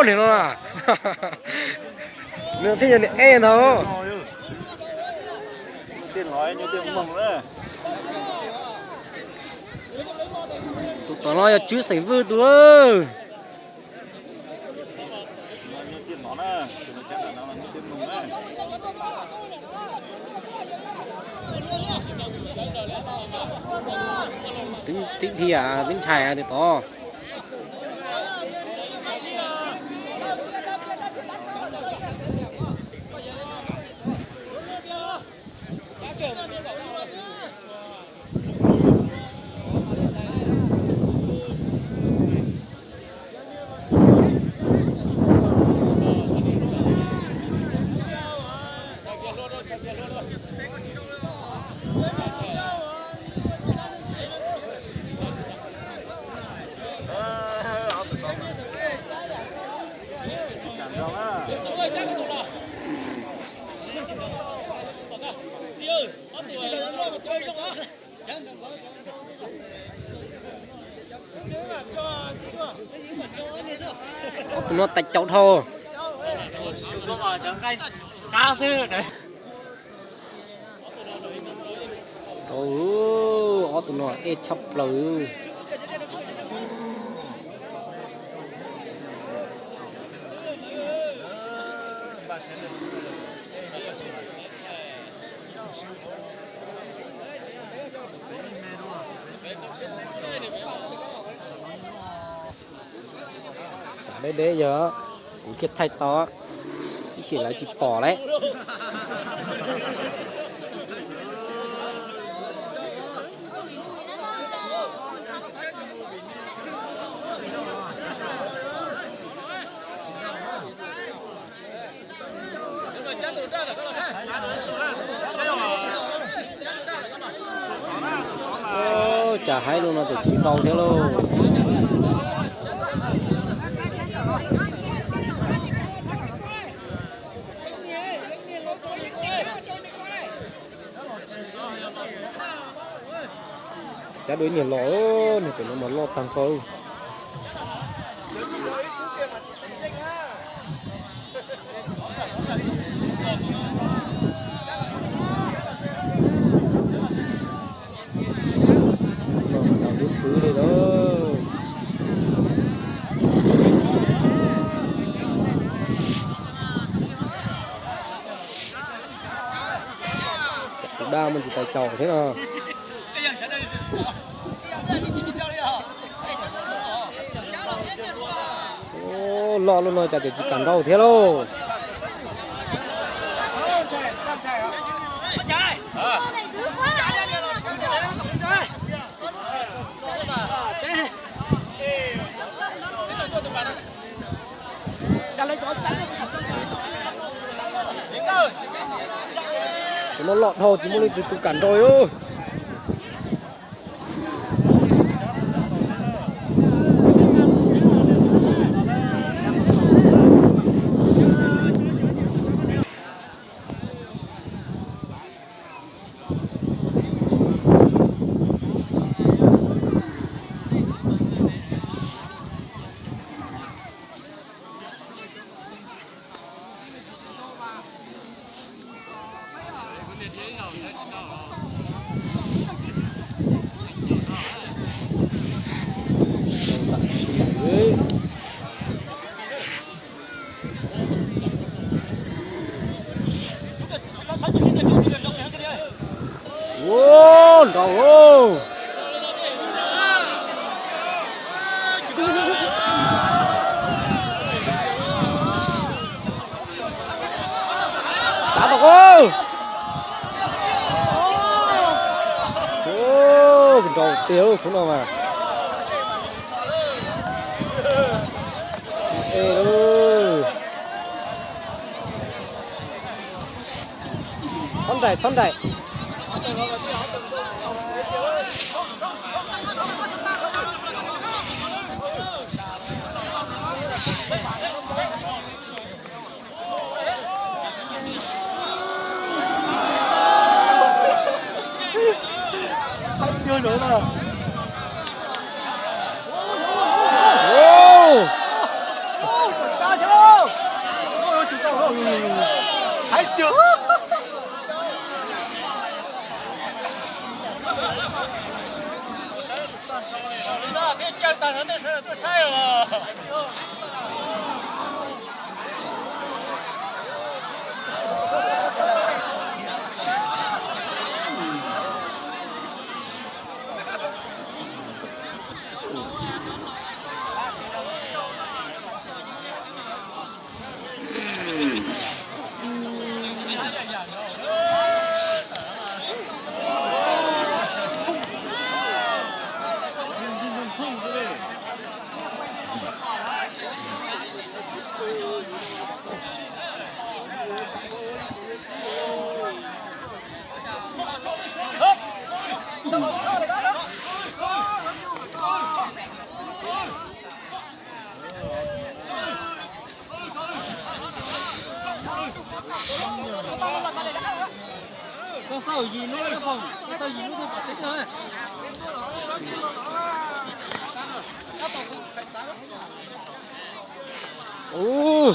Nws no na. Nws thiaj yog nws ej ntag. Tus tom no yog Tswv xeem Vwj tus lawm. Tib dhia tib ntshai tus tod. Ob tug no tais caus dhau. Ob tug no ej tshaj plaws. Txav deb deb yog kuv thiaj thaij tau, ib sim lawv tsis pom lawm. Cas haib lub no tus txiv ntau thiab lauj. Cab dua ib niag los, niag pem no mas loj tag nrho. Xwb xwb li lawm. Tus dab muaj ntsis tais caus thiab no. Loj loj no cas tseem tsis kam nrau thiab lauj. Tus no loj dhau tsis muaj leej twg tus kam nrau li. Ua, nrau lauj. Tav tau, nrau tiag khub no mas. Txhob nraim, txhob nraim. Koj xauj yim lub, koj xauj yim lub thiaj pom tseeb na. Ub,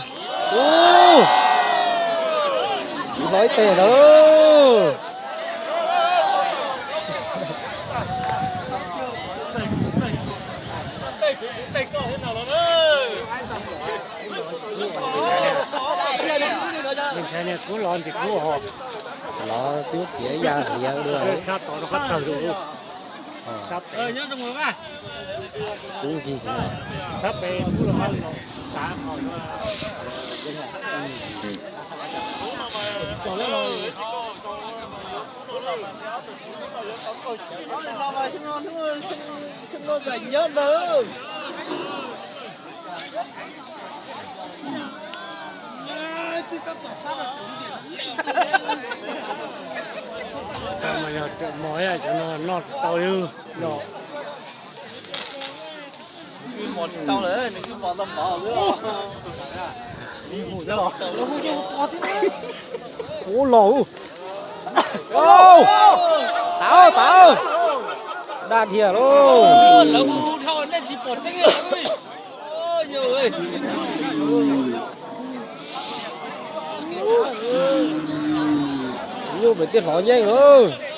ub, tsis hlo ib teg lawm. Ntshai niag kub los ntsis kub ho, los twb txiav ya hiav dua. Kub nkig. Mos cov no noj tsis tau li no. Mos tsis tau lawm, nws twb mos tau mov. Ub, los. Tau, tau. Daj thiab lauj. Nyuj pem tij hlov nyeej lauj.